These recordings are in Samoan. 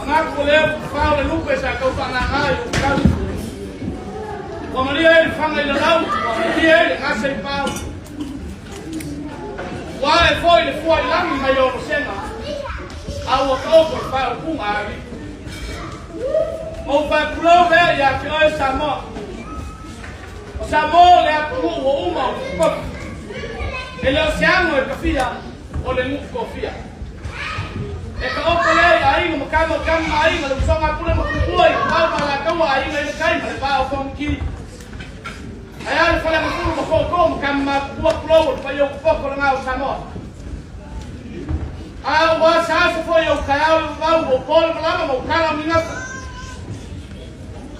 Manatu o lea ua fafao le lupe sa tau faagaga i ou tau. Ua malia ai le faga i lalau, ua malia ai le gase i pau. Ua ae foi le fua i lagi mai olosega, a ua taoto le faaupuga a alii. Ou faatulou lea ia te oe Samoa. O Samoa o le atunuu ua uma ona popoto. E le o se ano e tafia, o le nuu tofia. E taoto lea i aiga ma tama o tama ma aiga, le usoga a Pule ma Tupua i Tumau ma Alataua, aiga i le tai ma le vaa o Fonoti. Ae a le Faleagafulu ma Tootoo ma tama matutua, tulou o le paia o popoto lena o Samoa. A ua asaasa foi ou taeao i vavau, ua po le malama ma ua tala o ni gafa.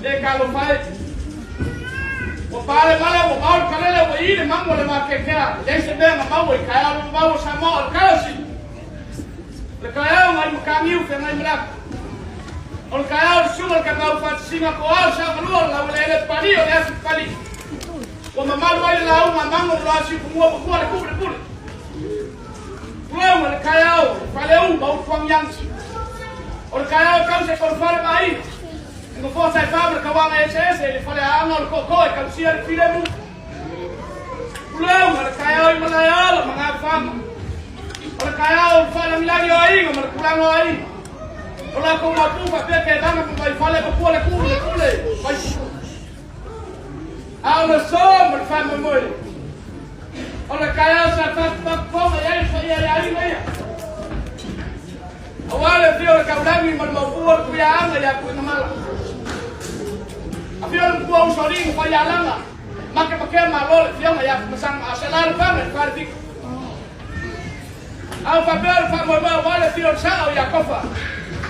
Le talofa e. Ua pa le mala, ua mao le kalele, ua i le mamu o le vakeakea. E leai se mea na maua i taeao le vavau o Samoa, o le talosi. O le taeao nai Mataniu Feagaimaleata. O le taeao o le susuga o le Tapaau Faasisina Toa o Saogalua o le laueleele pali o le afi pali. Ua mamalu ai le lauga a Mago ma Loasiukumua matua le tuu i le pule. Tulou o le taeao o Faleu ma Utuagiagi. O le taeao e tausi e tolufale ma aiga. E nofoa saefa ma le tauaga eseese i le faleaanga o le tootoo e tausia le filemu. Tulou o le taeao i Malaeola ma Gafaga. O le taeao o le faalagilagi o aiga ma le tulaga o aiga. O latou mapu faapea kevaga ma vaifale ma pua le kuu le pule vai. A o le aso ma le faamoemoe, o le taeao sa fatufatufoga i ai le paia i aiga ia. Aua le afio o le taulagi ma le maupua o le Tuiaana ia Tuigamala. Afio le matua usoalii ma Faialaga, makemakea malo le afioga ia Fumasana a o se la le faga i le Falefitu. A o faapea o le faamoemoe aua le afio o le Sao ia Tofa.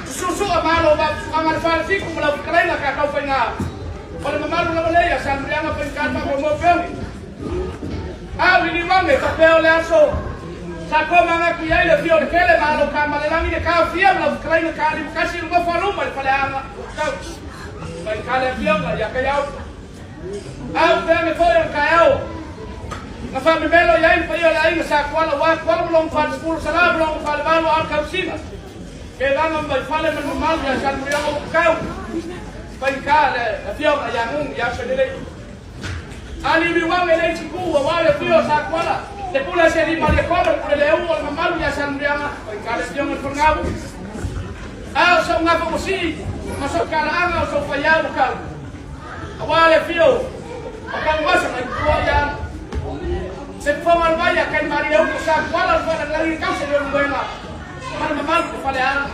Susuusua malo vaotusuaga le Falefitu ma lau fetalaiga Tatau Faiga. O le mamalu lava lea ia Samuliaga Faigata le faamoemoe o Peoni. A o Liliuane faapea o le aso sa tomanatu i ai le afio o le Tele ma alo Tamalelagi le taofia ma lau fetalaiga Talimatasi i le nofo a luma i le faleaga o Tau. Faigata le afioga ia Kaiao. A o feagai foi o le taeao na faamemelo i ai le paia o le aiga sa Tuala aua Tuala ma lona falesefulu, Sala ma lona falevalo a o le tausiga Kevaga ma Vaifale ma le mamalu ia Samuliaga Upukau, faigata le afioga ia Nunu ia Selelei. Aliuliuaga i le isi itu aua le afio o Sa Tuala, le pule a Selima le Kolo, le pule le u o le mamalu ia Samuliaga, faigata le afioga i le Folegau. A o sou gafa ua sii ma sou talaaga o sou faiau ua tau. Aua le afio o Tanuvasa mai tua ia Se fofoga o le vai a Kaimalie upu sa Tuala le falelagi tausi le uluega ma le mamalu o Faleaana.